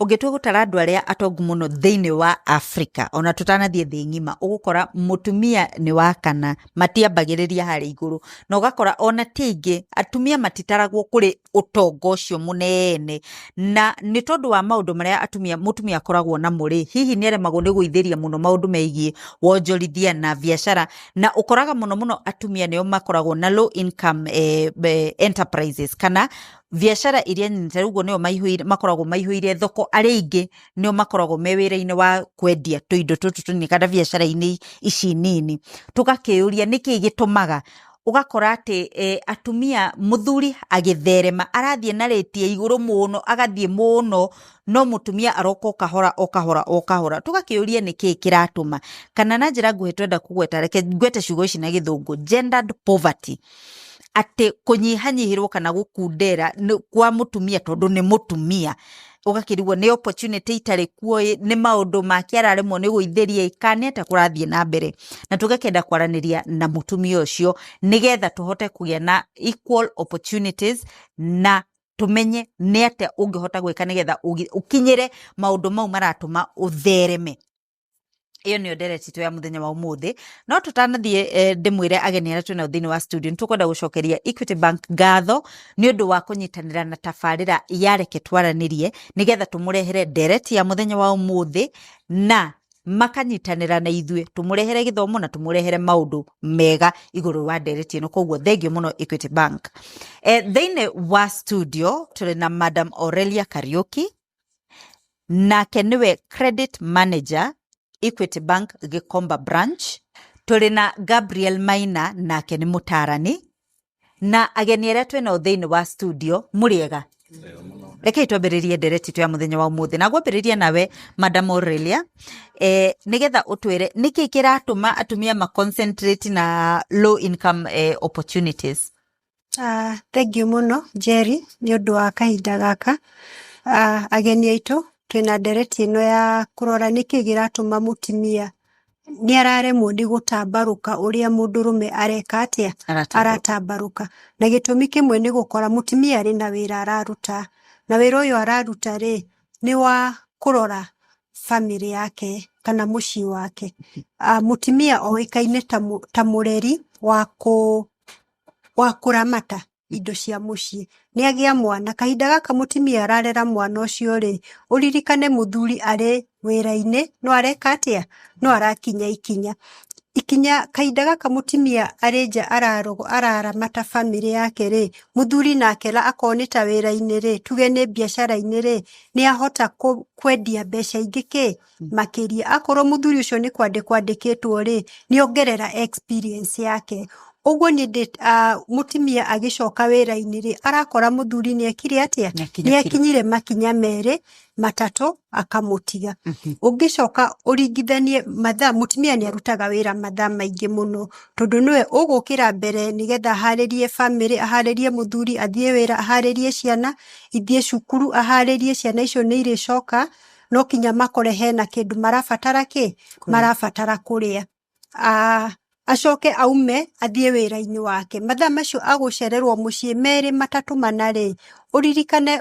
Ũngĩtua gũtara andũ arĩa atongu mũno thĩinĩ wa Africa, ona tũtanathiĩ thĩ ng'ima, ũgũkora mũtumia nĩ wa kana, matiambagĩrĩria harĩa igũrũ, na ũgakora ona ti aingĩ, atumia matitaragwo kũrĩ ũtonga ũcio mũnene, na nĩ tondũ wa maũndũ marĩa atumia, mũtumia akoragwo namo rĩ, hihi nĩ aremagwo nĩ gũithĩria mũno maũndũ megiĩ wonjorithia na biacara, na ũkoraga mũno mũno atumia nĩo makoragwo na low income enterprises kana biacara iria nini, ta rĩu ũguo nĩo maihũire, makoragwo maihũire thoko, arĩa aingĩ nĩo makoragwo me wĩra-inĩ wa kwendia tũindo tũtũ tũnini kana biacara-inĩ ici nini. Tũgakĩyũria nĩkĩ gĩtũmaga ũgakora atĩ atumia, mũthuri agĩtherema arathiĩ na rĩti ya igũrũ mũno, agathiĩ mũno, no mũtumia aroka o kahora o kahora o kahora. Tũgakĩũria nĩkĩ kĩratũma, kana na njĩra nguhĩ twenda kũgweta, reke ngwete ciugo ici na Gĩthũngũ, gendered poverty, atĩ kũnyihanyihĩrwo kana gũkundera kwa mũtumia tondũ nĩ mũtumia, ũgakĩrigwo nĩ opportunity itarĩ kuo, nĩ maũndũ make araremwo nĩ gũithĩria, kana nĩ atĩa kũrathiĩ na mbere, na tũgakĩenda kwaranĩria na mũtumia ũcio nĩgetha tũhote kũgĩa na equal opportunities na tũmenye nĩ atĩa ũngĩhota gwĩka nĩgetha ũkinyĩre maũndũ mau maratũma ũthereme. Ĩyo nĩyo ndereti itũ ya mũthenya wa ũmũthĩ. No tũtanathiĩ ndĩmwĩre ageni arĩa twĩnao thĩinĩ wa studio, nĩ tũkwenda gũcokeria Equity Bank ngatho nĩ ũndũ wa kũnyitanĩra na tabarĩra ya Reke Twaranĩrie nĩgetha tũmũrehere ndereti ya mũthenya wa ũmũthĩ, na makanyitanĩra na ithuĩ tũmũrehere gĩthomo na tũmũrehere maũndũ mega igũrũ wa ndereti ĩno. Koguo thengio mũno Equity Bank. Thĩinĩ wa studio tũrĩ na Madam Aurelia Kariuki, nake nĩwe credit manager Equity Bank Gikomba branch. Tũrĩ na Gabriel Maina, nake nĩ mũtarani, na ageni arĩa twĩnao thĩinĩ wa studio, mũrĩega? Rekei twambĩrĩrie ndereti itũ ya mũthenya wa ũmũthĩ, na ngwambĩrĩria nawe Madam Aurelia, nĩgetha ũtwĩre nĩkĩ kĩratũma atumia ma concentrate na low income opportunities. Thengiũ mũno Jerry nĩ ũndũ wa kahinda gaka. Ageni aitũ, twĩna ndereti ĩno ya kũrora nĩkĩ kĩratũma mũtumia nĩ araremwo nĩ gũtambarũka ũrĩa mũndũrũme areka atĩa, aratambarũka. Na gĩtũmi kĩmwe nĩ gũkora mũtumia arĩ na wĩra araruta, na wĩra ũyũ araruta rĩ, nĩ wa kũrora bamĩrĩ yake kana mũciĩ wake. Mũtumia oĩkaine ta mũreri wa kũramata indo cia mũciĩ. Nĩ agĩa mwana, kahinda gaka mũtumia ararera mwana ũcio rĩ, ũririkane mũthuri arĩ wĩra-inĩ no areka atĩa, no arakinya ikinya. Ikinya kahinda gaka mũtumia arĩ nja araramata bamĩrĩ yake rĩ, mũthuri nake akorwo nĩ ta wĩra-inĩ rĩ, tuge nĩ biacara-inĩ rĩ, nĩ ahota kwendia mbeca ingĩ kĩ makĩria. Akorwo mũthuri ũcio nĩ kwandĩkwo andĩkĩtwo rĩ, nĩ ongerera experience yake. Ũguo niĩ ndĩ mũtumia agĩcoka wĩra-inĩ rĩ, arakora mũthuri nĩ ekire atĩa, nĩ akinyire makinya merĩ matatũ akamũtiga. Ũngĩcoka ũringithanie mathaa, mũtumia nĩ arutaga wĩra mathaa maingĩ mũno, tondũ nĩwe ũgũkĩra mbere nĩgetha aharĩrie bamĩrĩ, aharĩrie mũthuri athiĩ wĩra, aharĩrie ciana ithiĩ cukuru, aharĩrie ciana icio nĩ irĩcoka, no kinya makore hena kĩndũ marabatara kĩ, marabatara kũrĩa. Acoke aume athiĩ wĩra-inĩ wake. Mathaa macio agũcererwo mũciĩ merĩ matatũ mana rĩ, ũririkane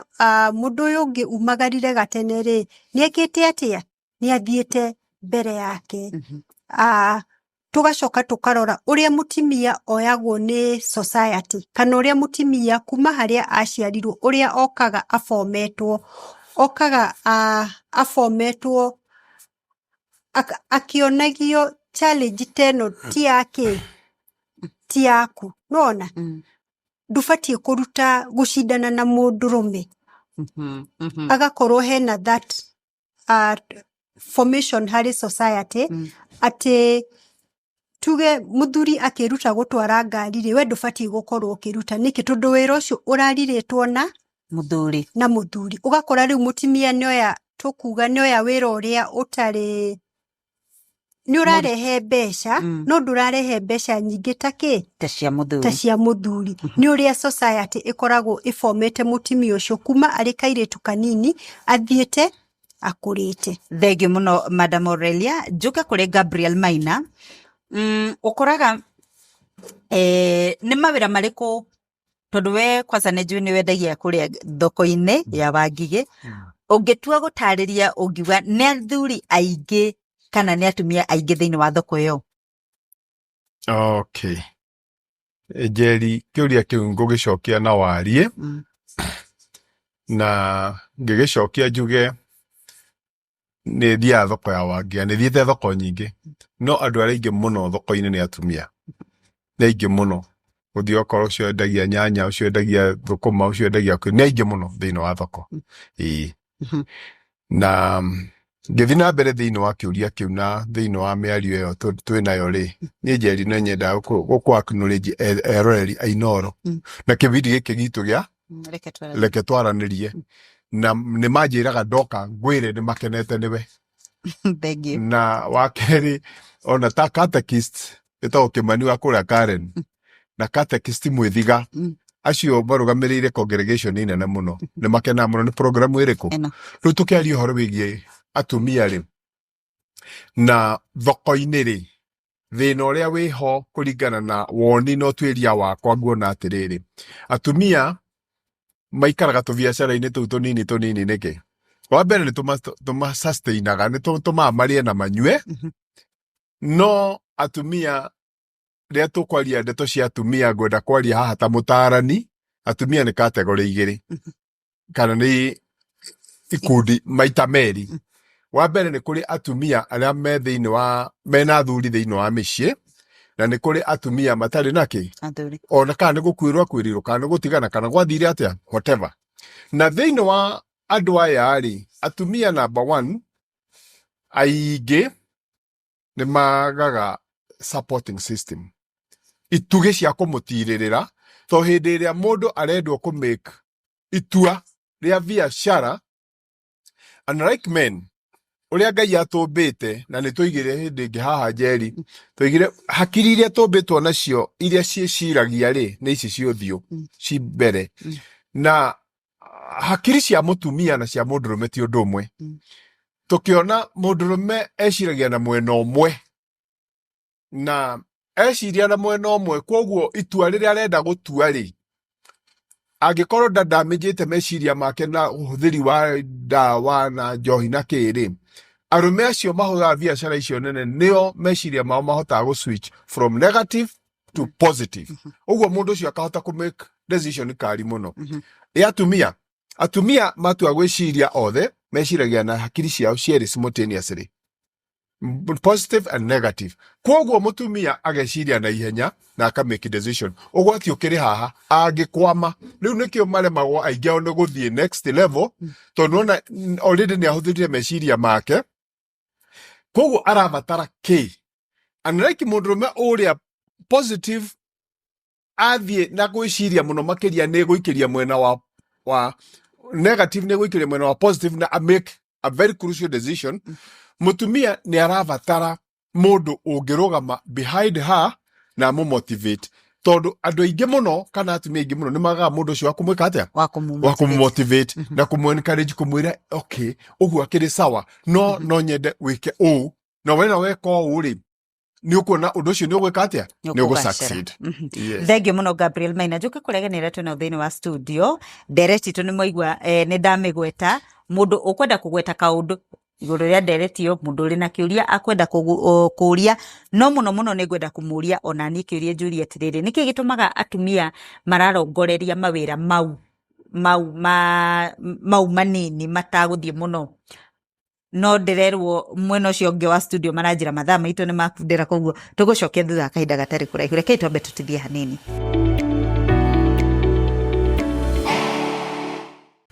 mũndũ ũyũ ũngĩ umagarire gatene rĩ, nĩ ekĩte atĩa, nĩ athiĩte mbere yake. Tũgacoka tũkarora ũrĩa mũtumia oyagwo nĩ society, kana ũrĩa mũtumia kuma harĩa aciarirwo, ũrĩa okaga abometwo, okaga abometwo akĩonagio challenge ta ĩno ti ya kĩ, ti yaku, nĩwona? Ndũbatiĩ kũruta gũcindana na mũndũrũme. Agakorwo hena that formation harĩ society atĩ tuge mũthuri akĩruta gũtwara ngari rĩ, we ndũbatiĩ gũkorwo ũkĩruta. Nĩkĩ? Tondũ wĩra ũcio ũrarirĩtwo na mũthuri. Na mũthuri. Ũgakora rĩu mũtumia nĩoya, tũkuga nĩoya wĩra ũrĩa ũtarĩ nĩ ũrarehe mbeca, no ndũrarehe mbeca nyingĩ ta kĩ, ta cia mũthuri. Ta cia mũthuri. Nĩ ũrĩa society ĩkoragwo ĩbomete mũtumia ũcio kuma arĩ kairĩtu kanini athiĩte akũrĩte. Thengiũ mũno Madam Aurelia. Njũke kũrĩ Gabriel Maina. Ũkoraga nĩ mawĩra marĩkũ, tondũ we kwanza nĩ njũĩ nĩ wendagia kũrĩa thoko-inĩ ya Wangigĩ, Ũngĩtua gũtarĩria ũngiuga nĩ athuri aingĩ kana nĩ atumia aingĩ thĩinĩ wa thoko ĩyo? Okay, Njeri, kĩũria kĩu ngũgĩcokia na wariĩ na ngĩgĩcokia njuge nĩ thiaga thoko ya Wangĩa, nĩ thiĩte thoko nyingĩ, no andũ arĩa aingĩ mũno thoko-inĩ nĩ atumia, nĩ aingĩ mũno. Ũthiĩ ũgakora ũcio endagia nyanya, ũcio endagia thũkũma, ũcio endagia kĩ, nĩ aingĩ mũno thĩinĩ wa thoko. Ĩĩ. Na ngĩthiĩ na mbere thĩinĩ wa kĩũria kĩu na thĩinĩ wa mĩario ĩyo twĩ nayo rĩ, niĩ Njeri no nyendaga gũkũ acknowledge eroreri a Inooro na kĩbindi gĩkĩ gitũ gĩa Reke twaranĩrie. Reke Twaranĩrie, na nĩ manjĩraga ndoka ngwĩre nĩ makenete nĩwe. Thank you. Na wa kerĩ, ona ta catechist ĩtagwo Kĩmani wa kũrĩa Karen na catechist Mwĩthiga, acio marũgamĩrĩire congregation nene mũno, nĩ makenaga mũno nĩ program ĩrĩkũ. Ĩno. Rĩu tũkĩaria ũhoro wĩgiĩ atumia rĩ na thoko-inĩ rĩ, thĩna ũrĩa wĩho kũringana na woni na ũtuĩria wakwa, nguona atĩrĩrĩ, atumia maikaraga tũbiacara-inĩ tũu tũnini tũnini nĩkĩ? Wa mbere, nĩ tũma-sustainaga, nĩ tũmaga marĩe na manyue. No atumia, rĩrĩa tũkwaria ndeto cia atumia, ngwenda kwaria haha ta mũtarani, atumia nĩ category igĩrĩ kana nĩ ikundi maita merĩ. Wa mbere, nĩ kũrĩ atumia arĩa me thĩinĩ wa mena athuri thĩinĩ wa mĩciĩ, na nĩ kũrĩ atumia matarĩ nakĩ athuri. Ona kana nĩ gũkuĩrwo akuĩrĩirwo, kana nĩ gũtigana, kana gwathire atĩa, whatever. Na thĩinĩ wa andũ aya rĩ, atumia number one aingĩ nĩ magaga supporting system, itugĩ cia kũmũtirĩrĩra, to hĩndĩ ĩrĩa mũndũ arendwo kũ make itua rĩa biacara, unlike men, ũrĩa Ngai atũmbĩte, na nĩ tũigire hĩndĩ ĩngĩ haha Njeri, tũigire hakiri iria tũmbĩtwo nacio iria ciĩciragia rĩ, nĩ ici cia ũthiũ ci mbere. Na hakiri cia mũtumia na cia mũndũrũme ti ũndũ ũmwe. Tũkĩona mũndũrũme eciragia na mwena ũmwe, na eciria na mwena ũmwe, koguo itua rĩrĩa arenda gũtua rĩ, angĩkorwo ndandamĩnjĩte meciria make na ũhũthĩri wa ndawa na njohi na kĩrĩ, arũme acio mahũraga biacara icio nene nĩo meciria mao mahotaga gũ switch from negative to positive, ũguo mũndũ ũcio akahota kũ make decision kari mũno. Ĩ atumia, atumia matua gwĩciria othe meciragia na hakiri ciao cierĩ simultaneously, positive and negative, koguo mũtumia ageciria na ihenya na aka make decision. Ũgwati ũkĩrĩ haha, angĩkwama rĩu nĩkĩo maremagwo aingĩ ao nĩ gũthiĩ next level, tondũ nona already nĩ ahũthĩrire meciria make, koguo arabatara kĩ? Unlike mũndũrũme ũrĩa positive athiĩ na gwĩciria mũno makĩria nĩ gũikĩria mwena wa negative, nĩ gũikĩria mwena wa positive na a make a very crucial decision. Mũtumia nĩ arabatara mũndũ ũngĩrũgama behind her na amũ-motivate, tondũ andũ aingĩ mũno kana atumia aingĩ mũno nĩ magaga mũndũ ũcio wa kũmwĩka atĩa? Wa wa kũmũ-motivate. Kũmũ-motivate na kũmũ-encourage, kũmwĩra, "Okay, ũguo akĩrĩ sawa, no no nyende wĩke ũũ, na wena weka ũũ rĩ, nĩ ũkuona ũndũ ũcio nĩ ũgwĩka atĩa, nĩ ũgũ ũkũgacĩra." succeed. Yes. Thengiũ mũno, Gabriel Maina. Njũke kũreganĩra twĩnao thĩinĩ wa studio. Ndereti itũ nĩ mwaigua, nĩ ndamĩgweta. Mũndũ ũkwenda kũgweta kaũndũ igũrũ rĩa ndereti ĩyo, mũndũ ũrĩ na kĩũria akwenda kũria, no mũno mũno nĩ ngwenda kũmũria ona niĩ kĩũria, njũrie atĩrĩrĩ, nĩkĩ gĩtũmaga atumia mararongoreria mawĩra mau ma mau manini matagũthiĩ mũno? No ndĩrerwo mwena ũcio ũngĩ wa studio maranjĩra mathaa maitũ nĩ makundĩra, koguo tũgũcokia thutha wa kahinda gatarĩ kũraihu. Rekei twambe tũtithie hanini.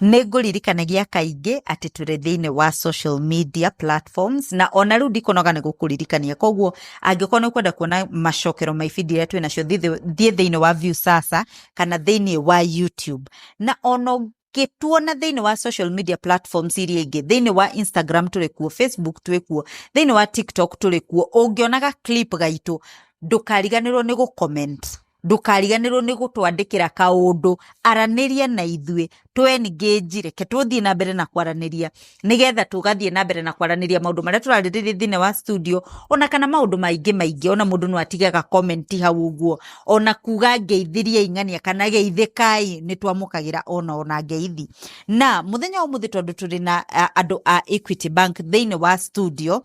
Nĩ ngũririkanagia kaingĩ atĩ tũrĩ thĩinĩ wa social media platforms, na ona rĩu ndikũnoga nĩ gũkũririkania. Koguo angĩkorwo nĩ ũkwenda kuona macokero ma ibindi iria twĩ nacio, thiĩ thĩinĩ wa Viusasa kana thĩinĩ wa YouTube, na ona ũngĩtuona thĩinĩ wa social media platforms iria ingĩ, thĩinĩ wa Instagram tũrĩ kuo, Facebook twĩ kuo, thĩinĩ wa TikTok tũrĩ kuo. Ũngĩonaga clip gaitũ, ndũkariganĩrwo nĩ gũ-comment. Ndũkariganĩrwo nĩ gũtwandĩkĩra kaũndũ, aranĩria na ithuĩ, tũ engage, reke tũthiĩ na mbere na kwaranĩria, nĩgetha tũgathiĩ na mbere na kwaranĩria maũndũ marĩa tũrarĩrĩria thĩinĩ wa studio, ona kana maũndũ maingĩ maingĩ. Ona mũndũ no atigaga comment hau ũguo, ona kuga ngeithirie ing'ania kana geithĩkai, nĩ twamũkagĩra ona ngeithi. Na mũthenya wa ũmũthĩ, tondũ tũrĩ na andũ a Equity Bank thĩinĩ wa studio,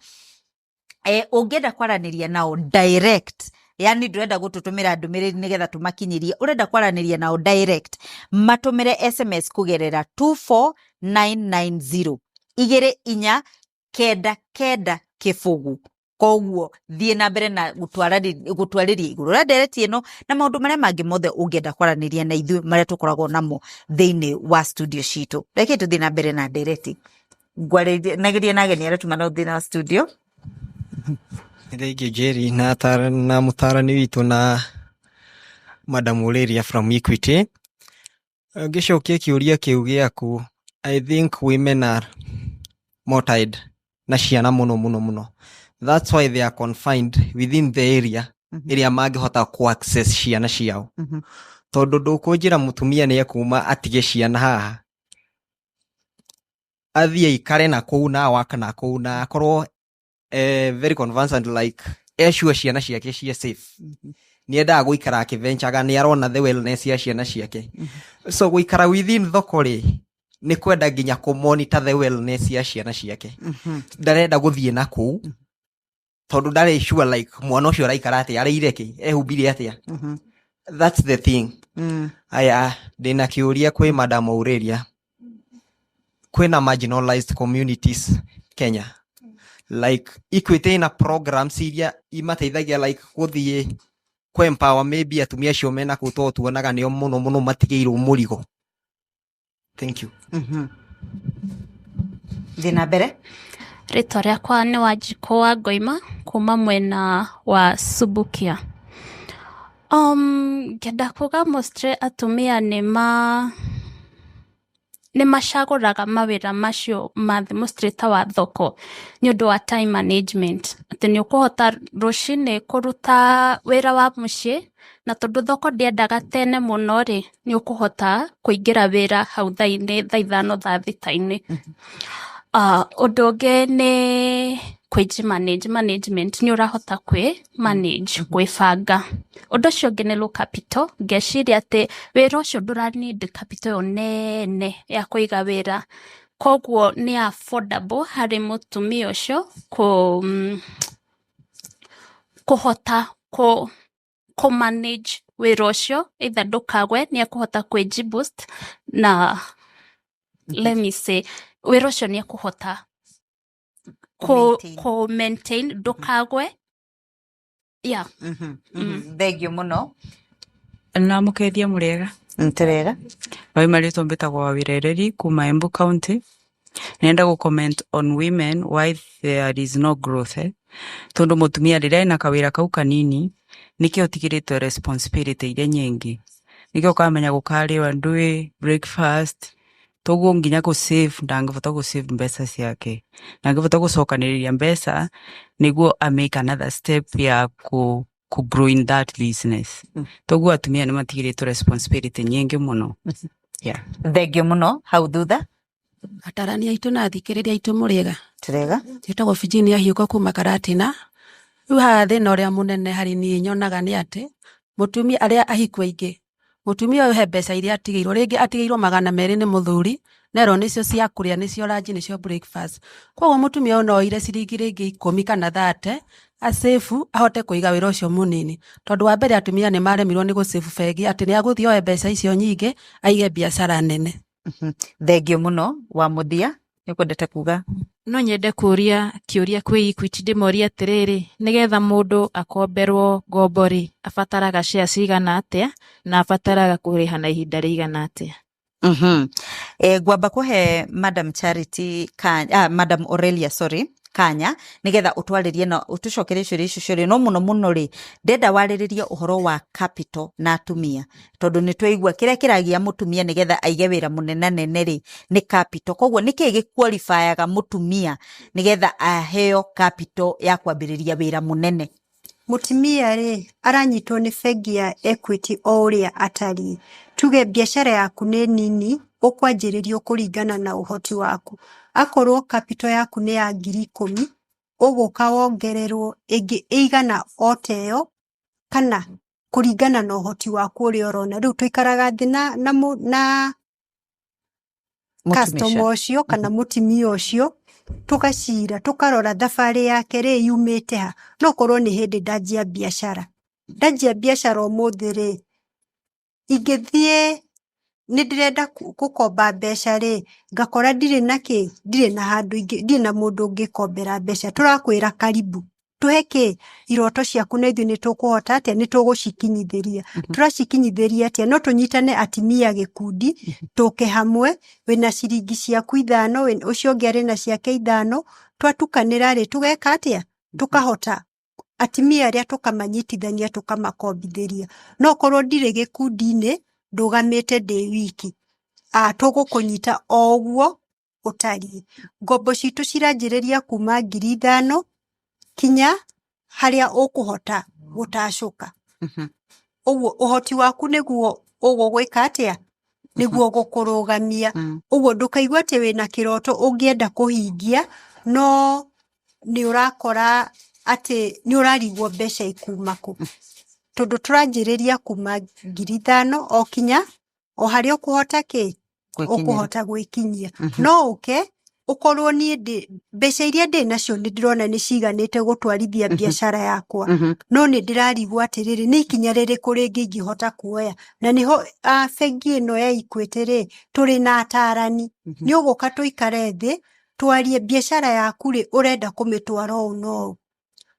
ũngĩenda kwaranĩria nao direct, yani ndũrenda gũtũtũmĩra ndũmĩrĩri nĩgetha tũmakinyĩrie, ũrenda kwaranĩria nao direct, matũmĩre SMS kũgerera 24990, 499 0. Koguo thiĩ na mbere na gũtwarĩria igũrũ rĩa ndereti ĩno na maũndũ marĩa mangĩ mothe ũngĩenda kwaranĩria na ithuĩ, marĩa tũkoragwo namo thĩinĩ wa studio citũ. Reke tũthiĩ na mbere na ndereti, ngwarĩria na ageni arĩa tuma nao thĩinĩ wa studio. Thank you, Jerry, na mũtarani witũ na Madam Aurelia from Equity. Ngĩcokia kĩũria kĩu gĩaku, I think women are more tied na ciana mũno mũno mũno. That's why they are confined within the area ĩrĩa mangĩhota ku access ciana ciao. Tondũ ndũkũnjĩra mũtumia nĩ ekuma atige ciana haha athiĩ aikare na kũu na waka na kũu na akorwo very conversant, like ecua ciana ciake cie safe. Nĩ endaga gũikara akĩvencaga, nĩ arona the wellness ya ciana ciake. So gũikara within thoko rĩ, nĩ kwenda nginya kũ monitor the wellness ya ciana ciake. Ndarenda gũthiĩ na kũu tondũ ndarĩ sure like mwana ũcio araikara atĩa, arĩire kĩ, ehumbire atĩa. That's the thing. Aya, ndĩna kĩũria kwĩ Madam Aurelia. Kwĩna marginalized communities Kenya, like Equity ina programs iria imateithagia like gũthiĩ kũ empower maybe atumia acio mena kũu, tondũ tuonaga nĩo mũno mũno matigĩirwo mũrigo. Thank you. Thiĩ na mbere. Rĩtwa rĩakwa nĩ Wanjikũ wa Ngoima kuma mwena wa Subukia. Ngenda kuga mostly atumia nĩ macagũraga mawĩra macio ma thĩ, mostly ta wa thoko, nĩ ũndũ wa time management, atĩ nĩ ũkũhota rũcinĩ kũruta wĩra wa mũciĩ, na tondũ thoko ndĩendaga tene mũno rĩ, nĩ ũkũhota kũingĩra wĩra hau thaa-inĩ, thaa 5, thaa 6-inĩ. Ũndũ ũngĩ nĩ kwĩji manage management, nĩ ũrahota kwĩ manage, gwĩbanga. Ũndũ ũcio ũngĩ nĩ low capital. Ngeciria atĩ wĩra ũcio ndũra need capital ĩyo nene ya kũiga wĩra, koguo nĩ affordable harĩ mũtumia ũcio kũhota kũ manage wĩra ũcio, either ndũkagwe, nĩ ekũhota kwĩji boost na, let me say, wĩra ũcio nĩ ekũhota Kũ-maintain. Kũ maintain ndũkagwe, yeah. Thengio mũno. Na mũkethia mũrĩega? Tũrega. Waima rĩtwa mbĩtagwo Wawĩra kuma Embu County. Nenda gũ comment on women, why there is no growth, eh? Tondu mũtumia rĩrĩa ena kawĩra kau kanini, nĩkĩo ũtigĩrĩtwo responsibility iria nyingĩ, nĩkĩo ũkamenya gũkarĩwa ndũĩ breakfast, toguo nginya gũ save ndangĩbota gũ save mbeca ciake, ndangĩbota gũcokanĩrĩria mbeca nĩguo a make another step ya ku grow in that business. Toguo atumia nĩ matigĩrĩtwo responsibility nyingĩ mũno, yeah. Thengio mũno. Hau thutha. Atarani aitũ na athikĩrĩria aitũ, mũrĩega? Tũrega. Njĩtagwo Virginia Hiũko kuma Karatina. Rĩu haha thĩna ũrĩa mũnene harĩ niĩ nyonaga nĩ atĩ mũtumia arĩa ahiku aingĩ, mũtumia ũyũ he mbeca iria atigĩirwo, rĩngĩ atigĩirwo 200 nĩ mũthuri, nerwo nĩcio cia kũrĩa, nĩcio lunch, nĩcio breakfast. Koguo mũtumia ũyũ no oire ciringi rĩngĩ 10 kana 30 acĩbu ahote kũiga wĩra ũcio mũnini, tondũ wa mbere atumia nĩ maremirwo nĩ gũcĩbu bengi atĩ nĩ agũthiĩ oe mbeca icio nyingĩ aige biacara nene. Thengio mũno. Wa mũthia nĩ ũkwendete kuga? No nyende kũria kĩũria kwĩ Equity, ndĩmorie atĩrĩrĩ, nĩgetha mũndũ akomberwo ngombo rĩ, abataraga share cigana atĩa, na abataraga kũrĩha na ihinda rĩigana atĩa? Ngwamba kũhe Madam Charity kanya, Madam Aurelia, sorry, kanya nigetha ũtwarĩrie na ũtũcokerie ciũria icio ciothe. No mũno mũno rĩ, ndenda warĩrĩrie ũhoro wa capital na atumia, tondũ nĩ twaigua kĩrĩa kĩragia mũtumia nĩgetha aige wĩra mũnenanene rĩ, nĩ capital. Koguo nĩkĩĩ gĩqualifyaga mũtumia nĩgetha aheo capital ya kwambĩrĩria wĩra mũnene? Mũtumia rĩ, aranyitwo nĩ bengi ya Equity o ũrĩa atariĩ. Tuge biacara yaku nĩ nini, ũkwanjĩrĩrio kũringana na ũhoti waku. Akorwo capital yaku nĩ ya 10,000, ũgũka wongererwo ĩngĩ ĩigana o ta ĩyo, kana kũringana na ũhoti waku ũrĩa ũrona. Rĩu tũikaraga thĩ na customer ũcio kana mũtumia ũcio, tũgacira, tũkarora thabarĩ yake rĩ yumĩte ha. No korwo nĩ hĩndĩ ndanjia biacara. Ndanjia biacara ũmũthĩ rĩ, ingĩthiĩ nĩ ndĩrenda gũkomba mbeca rĩ, ngakora ndirĩ na kĩ, ndirĩ na handũ ingĩ, ndirĩ na mũndũ ũngĩkombera mbeca. Tũrakwĩra karibu, tũhe kĩ, iroto ciaku na ithuĩ nĩ tũkũhota atĩa, nĩ tũgũcikinyithĩria. Tũracikinyithĩria atĩa? No tũnyitane atimia gĩkundi, tũke hamwe, wĩna ciringi ciaku 5, ũcio ũngĩ arĩ na ciake 5, twatukanĩra rĩ, tũgeka atĩa? Tũkahota atimia arĩa tũkamanyitithania tũkamakombithĩria. No korwo ndirĩ gĩkundi-inĩ, ndũgamĩte ndĩ wiki, tũgũkũnyita o ũguo ũtariĩ. Ngombo citũ ciranjĩrĩria kuma 5,000 kinya harĩa ũkũhota gũtacũka. Ũguo ũhoti waku nĩguo ũgũgwĩka atĩa? Nĩguo gũkũrũgamia. Ũguo ndũkaigue atĩ wĩna kĩroto ũngĩenda kũhingia, no nĩ ũrakora atĩ nĩ ũrarigwo mbeca ikuma kũ. Tondũ tũranjĩrĩria kuma 5,000 o kinya o harĩa ũkũhota kĩ? Ũkũhota gwĩkinyia. No ũke ũkorwo niĩ ndĩ mbeca iria ndĩ nacio nĩ ndĩrona nĩ ciganĩte gũtwarithia biacara yakwa, no nĩ ndĩrarigwo atĩrĩrĩ, nĩ ikinya rĩrĩkũ rĩngĩ ingĩhota kuoya. Na nĩho bengi ĩno ya Equity rĩ, tũrĩ na atarani. Nĩ ũgũka tũikare thĩ twarie biacara yaku rĩ, ũrenda kũmĩtwara ũũ na ũũ,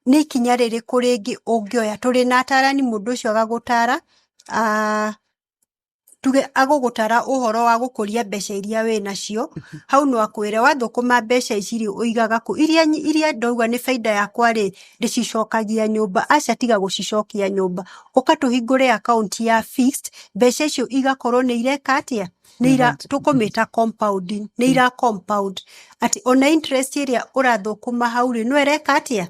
nĩ ikinya rĩrĩkũ rĩngĩ ũngĩoya. Tũrĩ na atarani, mũndũ ũcio agagũtara, tuge agũgũtara ũhoro wa gũkũria mbeca iria wĩ nacio. Hau no akwĩre wathũkũma mbeca ici rĩ, ũigaga kũ? Iria ndauga nĩ baida yakwa rĩ, ndĩcicokagia nyũmba. Aca, tiga gũcicokia nyũmba, ũka tũhingũre akaunti ya fixed, mbeca icio igakorwo nĩ ireka atĩa? Nĩ ira tũkũmĩta compounding, nĩ ira compound, atĩ ona interest ĩrĩa ũrathũkũma hau rĩ, no ĩreka atĩa?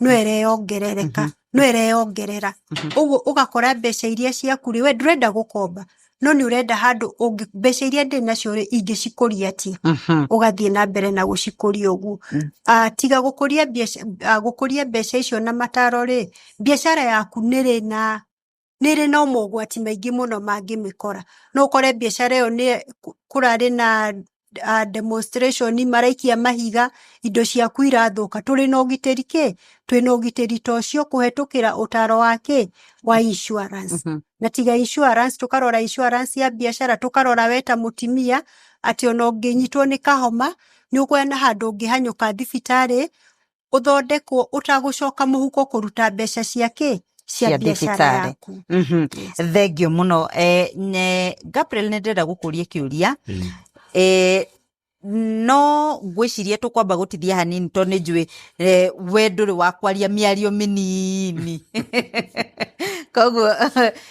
No ĩreyongerereka, no ĩreyongerera. Ũguo ũgakora mbeca iria ciaku rĩ, we ndũrenda gũkomba, no nĩ ũrenda handũ ũngĩ, mbeca iria ndĩ nacio rĩ, ingĩcikũria atĩa? Ũgathiĩ na mbere na gũcikũria ũguo. Tiga gũkũria biaca, gũkũria mbeca icio na mataro rĩ, biacara yaku nĩ ĩrĩ na mogwati maingĩ mũno mangĩmĩkora. No ũkore biacara ĩyo nĩ kũrarĩ na demonstration, maraikia mahiga, indo ciaku irathũka. Tũrĩ na ũgitĩri kĩ? Twĩna ũgitĩri ta ũcio kũhetũkĩra ũtaro wa kĩ? Wa insurance. Na tiga insurance, tũkarora insurance ya biacara, tũkarora we ta mũtumia atĩ ona ũngĩnyitwo nĩ kahoma, nĩ ũkuona handũ ũngĩhanyũka thibitarĩ ũthondekwo ũtagũcoka mũhuko kũruta mbeca cia kĩ? Cia cia biacara thibitarĩ. yaku. Yes. Thengio mũno. Gabriel, nĩ ndĩrenda gũkũria kĩũria. No ngwĩciria tũkwamba gũtithia hanini tondũ nĩ njũĩ we ndũrĩ wa kwaria mĩario mĩnini, koguo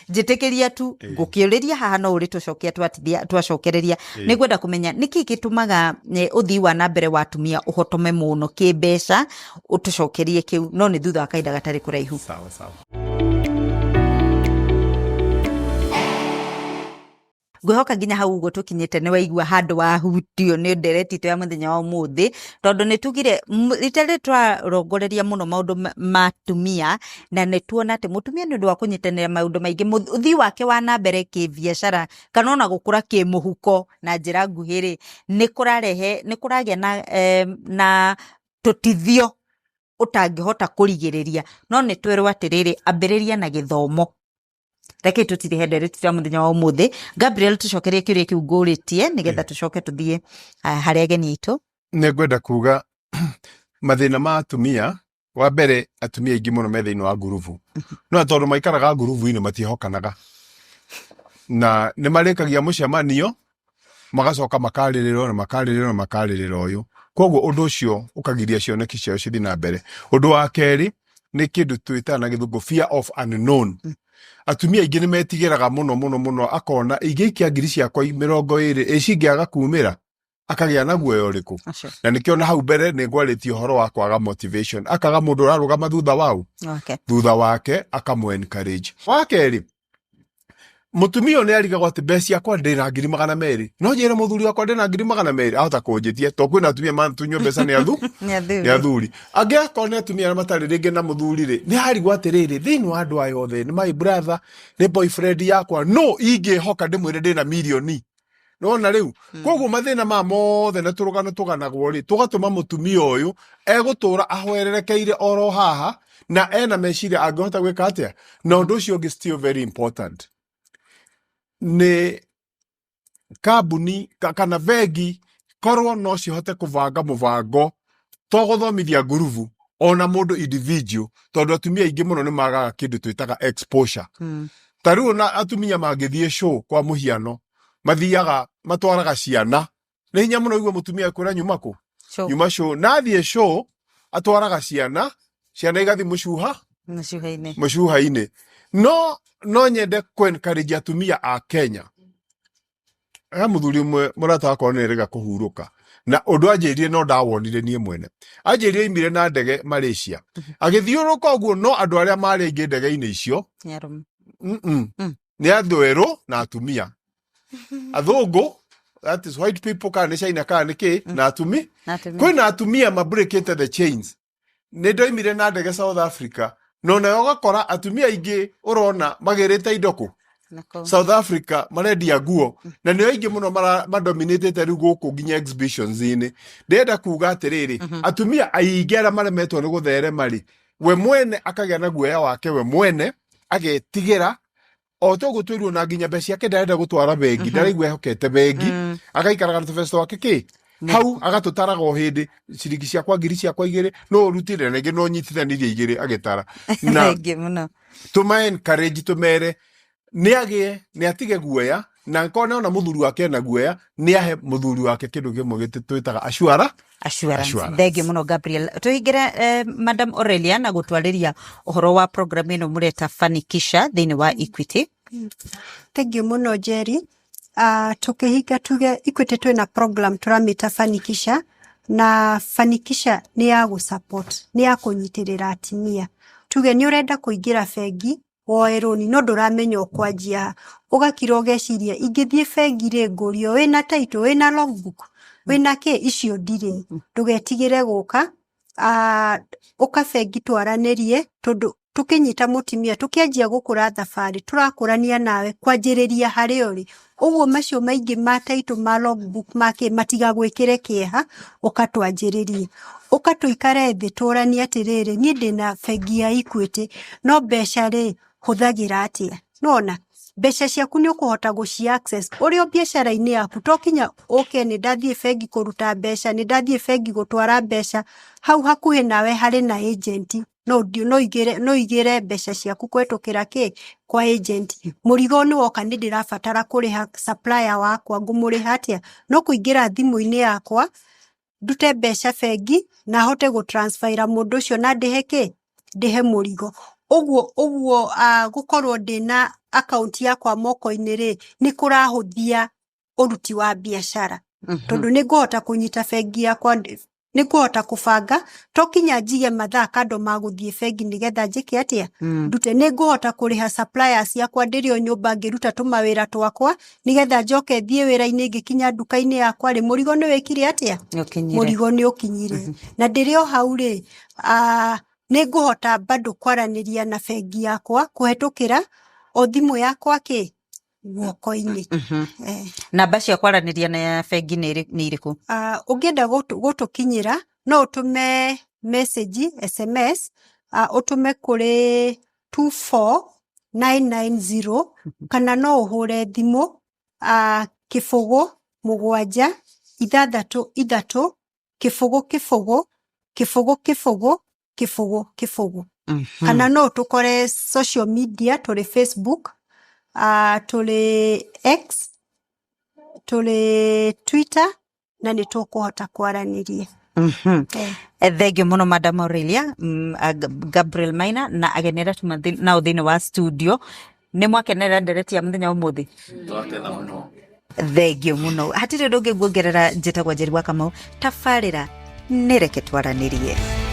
njĩtĩkĩria tu ngũkĩũrĩria haha, no ũrĩ tũcokia twatithia twacokereria. Nĩ ngwenda kũmenya nĩkĩ gĩtũmaga ũthii wa na mbere wa atumia ũhotome mũno kĩmbeca. Ũtũcokerie kĩu, no nĩ thutha wa kahinda gatarĩ kũraihu. Sawa sawa. Ngwĩhoka nginya hau ũguo tũkinyĩte nĩ waigua handũ wahutio nĩ ndereti itũ ya mũthenya wa ũmũthĩ, tondũ nĩ tugire rita rĩrĩ twarongoreria mũno maũndũ ma atumia, na nĩ tuona atĩ mũtumia nĩ ũndũ wa kũnyitanĩra maũndũ maingĩ, ũthii wake wa na mbere kĩbiacara kana ona gũkũra kĩmũhuko na njĩra nguhĩ rĩ, nĩ kũrarehe, nĩ kũragĩa na tũtithio ũtangĩhota kũrigĩrĩria. No nĩ twĩrwo atĩrĩrĩ, ambĩrĩria na gĩthomo. Reke tũtirihe ndereti ya mũthenya wa ũmũthĩ. Gabriel, tũcokerie kĩũria kĩu ngũrĩtie nĩgetha tũcoke tũthiĩ harĩ ageni aitũ. Nĩ ngwenda kuga mathĩna ma atumia, wa mbere, atumia aingĩ mũno me thĩinĩ wa ngurubu, no tondũ maikaraga ngurubu-inĩ matihokanaga na nĩ marĩkagia mũcemanio, magacoka makarĩrĩrwo na makarĩrĩrwo na makarĩrĩra ũyũ, koguo ũndũ ũcio ũkagiria cioneki ciao cithiĩ na mbere. Ũndũ wa kerĩ nĩ kĩndũ twĩtaga na gĩthũngũ fear of unknown. Atumia aingĩ nĩ metigĩraga mũno mũno mũno, akona ingĩikia 20 ciakwa ĩ cingĩaga kumĩra. Akagĩa na guoya ũrĩkũ? Acio. Na nĩkĩo na hau mbere nĩ ngwarĩtie ũhoro wa kwaga motivation, akaga mũndũ ũrarũgama thutha wau Okay. thutha wake akamũ encourage. Wa kerĩ, mũtumia ũyũ nĩ arigagwo atĩ mbeca ciakwa ndĩna 200,000, no njĩre mũthuri wakwa ndĩna 200,000, ahota kũnjĩtia to kwĩna atumia matunywo mbeca nĩ athu Nĩ athuri. Nĩ athuri angĩ. Akorwo nĩ atumia arĩa matarĩ rĩngĩ na mũthuri rĩ, nĩ arigwo atĩrĩrĩ, thĩinĩ wa andũ aya othe, nĩ my brother, nĩ boyfriend yakwa, no ingĩhoka ndĩmwĩre ndĩna mirioni nona rĩu. Koguo mathĩna ma mothe na tũrũgano tũganagwo rĩ, tũgatũma mũtumia ũyũ egũtũra ahwererekeire oro haha na ena meciria angĩhota gwĩka atĩa. Na ũndũ ũcio ũngĩ still very important nĩ kambuni kana bengi korwo no cihote kũbanga mũbango to gũthomithia ngurubu, ona mũndũ individual, tondũ atumia aingĩ mũno nĩ magaga kĩndũ twĩtaga exposure. Ta rĩu ona atumia mangĩthiĩ show kwa mũhiano, mathiaga matwaraga ciana. Nĩ hinya mũno igua mũtumia akwĩra nyuma kũ. Show. Nyuma show, na athiĩ show atwaraga ciana, ciana igathiĩ mũcuha Mũcuha-inĩ. Mũcuha-inĩ. No nyende kũ encourage atumia a Kenya. He mũthuri ũmwe mũrata wakwa nĩ erĩga kũhurũka na ũndũ anjĩrire, no ndawonire niĩ mwene. Anjĩrire oimire na ndege Malaysia, agĩthiũrũrũka ũguo, no andũ arĩa marĩ aingĩ ndege-inĩ icio Nĩ arũme. Nĩ andũ erũ na atumia athũngũ, that is white people, kana nĩ China kana nĩ kĩ, na Na atumia. Kwĩna atumia mabreakĩte the chains. Nĩ ndoimire na ndege South Africa, no nayo ũgakora atumia aingĩ ũrona magĩrĩte indo kũ? Nako. South Africa, marendia nguo na nĩo aingĩ mũno madominatĩte rĩu gũkũ nginya exhibitions-inĩ. Ndĩrenda kuga atĩrĩrĩ, atumia aingĩ arĩa maremetwo nĩ gũtherema rĩ, we mwene akagĩa na guoya wake, we mwene agetigĩra o toguo twĩrwo, na nginya mbeca ciake ndarenda gũtwara bengi, ndaraigua ehokete bengi. Agaikaraga na tũbeca twake kĩ hau, agatũtaraga o hĩndĩ, ciringi ciakwa 2,000 no ũrutire na ingĩ no nyitithanirie igĩrĩ agĩtara na Thengiũ mũno. Tũma encourage, tũmere nĩ agĩe, nĩ atige guoya, na nkorwo nĩ ona mũthuri wake ena guoya, nĩ ahe mũthuri wake kĩndũ kĩmwe twĩtaga assurance. Assurance. Assurance. Thengiũ mũno, Gabriel. Tũhingĩre Madam Aurelia na gũtwarĩria ũhoro wa program ĩno mũreta Fanikisha thĩinĩ wa Equity. Thengiũ mũno, Jerry. Tukĩhinga tuge Equity twĩna program tũramĩta Fanikisha, na Fanikisha nĩ ya gũ support, nĩ ya kũnyitĩrĩra atumia. Tuge nĩ ũrenda kũingĩra bengi woe rũni, no ndũramenya ũkwanjia ha, ũgakira ũgeciria, ingĩthiĩ bengi rĩ, ngũrio wĩna title, wĩna logbook, wĩna kĩ, icio ndirĩ. Ndũgetigĩre gũka, ũka bengi twaranĩrie, tondũ tũkĩnyita mũtumia tũkĩanjia gũkũra thabarĩ, tũrakũrania nawe kwanjĩrĩria harĩa ũrĩ. Ũguo macio maingĩ ma title, ma logbook, ma kĩ, matigagwĩkĩre kĩeha. Ũka twanjĩrĩrie, ũka tũikare thĩ tũranie atĩrĩrĩ, niĩ ndĩna bengi ya Equity, no mbeca rĩ, hũthagĩra atĩa? Nĩwona mbeca ciaku nĩ ũkũhota gũci access ũrĩ o biacara-inĩ yaku, to kinya ũke nĩ ndathiĩ bengi kũruta mbeca, nĩ ndathiĩ bengi gũtwara mbeca. Hau hakuhĩ nawe harĩ na agent, no ũigĩre mbeca ciaku kũhetũkĩra kĩ kwa agent. Mũrigo nĩ woka, nĩ ndĩrabatara kũrĩha supplier wakwa, ngũmũrĩha atĩa? No kũingĩra thimũ-inĩ yakwa, ndute mbeca bengi na hote gũ transferĩra mũndũ ũcio na ndĩhe kĩ, ndĩhe mũrigo. Ũguo gũkorwo ndĩna akaunti yakwa moko-inĩ rĩ, nĩ kũrahũthia ũruti wa biacara, tondũ nĩ ngũhota kũnyita bengi yakwa, nĩ ngũhota kũbanga, to kinya njige mathaa kando ma gũthiĩ bengi nĩgetha njĩke atĩa, ndute. Nĩ ngũhota kũrĩha suppliers yakwa ndĩrĩ o nyũmba, ngĩruta tũmawĩra twakwa, nĩgetha njoke thiĩ wĩra-inĩ, ngĩkinya nduka-inĩ yakwa rĩ, mũrigo nĩ wĩkire atĩa? Nĩũkinyire. Mũrigo nĩ ũkinyire. Na ndĩrĩ o hau rĩ, nĩ ngũhota bado kwaranĩria na bengi yakwa kũhetũkĩra o thimũ yakwa kĩ guoko-inĩ. Namba cia kwaranĩria na bengi nĩ irĩkũ? Ũngĩenda gũtũkinyĩra, no ũtũme message SMS, ũtũme kũrĩ 24990, kana no ũhũre thimũ 0 7 6 6 0 0 0 0 0 0. Kana no ũtũkore social media, tũrĩ Facebook, tũrĩ X, tũrĩ Twitter, na nĩ tũkũhota kwaranĩria. Thengiũ mũno, Madam Aurelia, Gabriel Maina na ageni arĩa tuma nao thĩinĩ wa studio. Nĩ mwakenerera ndereti ya mũthenya wa ũmũthĩ? Twakena mũno. Thengio muno. Hatirĩ ũndũ ũngĩ nguongerera. Njĩtagwo Njeri wa Kamau. Tabarĩra nĩ Reke Twaranĩrie.